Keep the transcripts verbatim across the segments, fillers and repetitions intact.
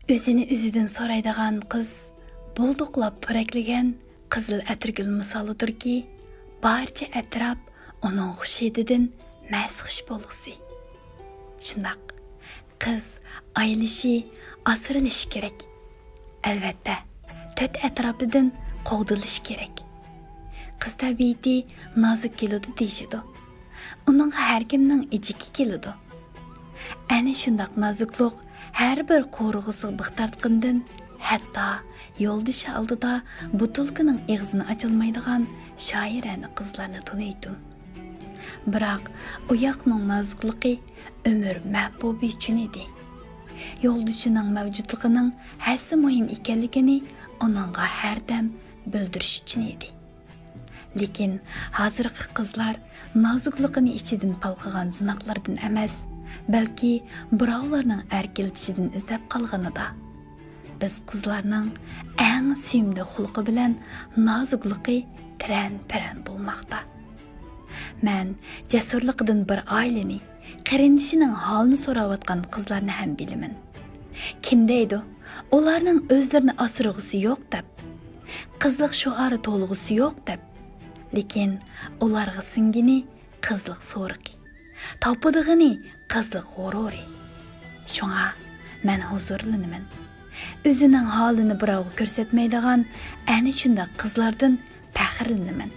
ئۆزىنى ئۆزىدىن سورايدىغان قىز بۇلدۇقلاپ پورەكلىگەن قىزىل ئەتىرگۈل مىسالىدۇركى، بارچە ئەتراپ ئۇنىڭ خۇش ھىدىدىن مەستخۇش بولغۇسى. شۇنداق، قىز ئايىلىشى، ئاسرىلىشى كېرەك. ئەلۋەتتە، تۆت ئەتراپىدىن قوغدىلىشى كېرەك. قىز تەبىئىتى نازۇك كېلىدۇ دېيىشىدۇ. ئۇنىڭغا ھەركىمنىڭ ئىجىكى كېلىدۇ. ئەنە شۇنداق نازۇكلۇق ھەر بىر قورۇغىسىغا بىخ تارتقىنىدىن، ھەتتا يولدىشى ئالدىدا بوتۇلكىنىڭ ئېغىزىنى ئاچالمايدىغان شائىرانە قىزلارنى تونۇيتتۇم. بىراق ئۇ ياقنىڭ نازۇكلۇقى ئۆمۈر مەھبۇبى ئۈچۈن ئىدى. يولدىشىنىڭ مەۋجۇتلۇقىنىڭ ھەسسە مۇھىم ئىكەنلىكىنى ئۇنىڭغا ھەردەم بىلدۈرۈش ئۈچۈن ئىدى. لېكىن ھازىرقى قىزلار نازۇكلۇقىنى ئىچىدىن پالقىغان زىناقلاردىن ئەمەس، بەلكى بىراۋلارنىڭ ئەركىلىتىشىدىن ئىزدەپ قالغىنىدا. بىز قىزلارنىڭ ئەڭ سۆيۈملۈك خۇلقى بىلەن نازۇكلۇقى تىرەن-پىرەن بولماقتا. مەن جەسۇرلۇقىدىن بىر ئائىلىنى، قېرىندىشىنىڭ ھالىنى سوراۋاتقان قىزلارنى ھەم بىلىمەن. كىم دەيدۇ، ئۇلارنىڭ ئۆزلىرىنى ئاسرىغۇسى يوق دەپ، قىزلىق شوئارى تولغۇسى يوق دەپ. لېكىن ئۇلارغا سىڭگىنى قىزلىق سورىقى، تاپىدىغىنى قىزلىق غۇرۇرى. شۇڭا مەن ھۇزۇرلىنىمەن. ئۆزىنىڭ ھالىنى بىراۋغا كۆرسەتمەيدىغان ئەنە شۇنداق قىزلاردىن پەخىرلىنىمەن.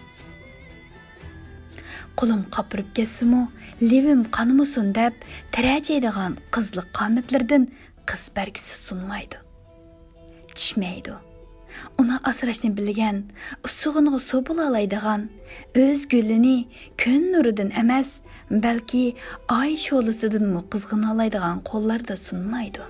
قولۇم قاپىرىپ كەتسىمۇ، لېۋىم قانىمىسۇن دەپ تىرەجەيدىغان قىزلىق قامەتلىرىدىن قىز بەرگىسى سۇنمايدۇ. چۈشمەيدۇ. ئۇنى ئاسراشنى بىلگەن، ئۇسسۇغىنىغا سۇ بولالايدىغان، ئۆز گۈلىنى كۈن نۇرىدىن ئەمەس، بەلكى ئاي شولىسىدىنمۇ قىزغىنالايدىغان قوللاردا سۇنمايدۇ.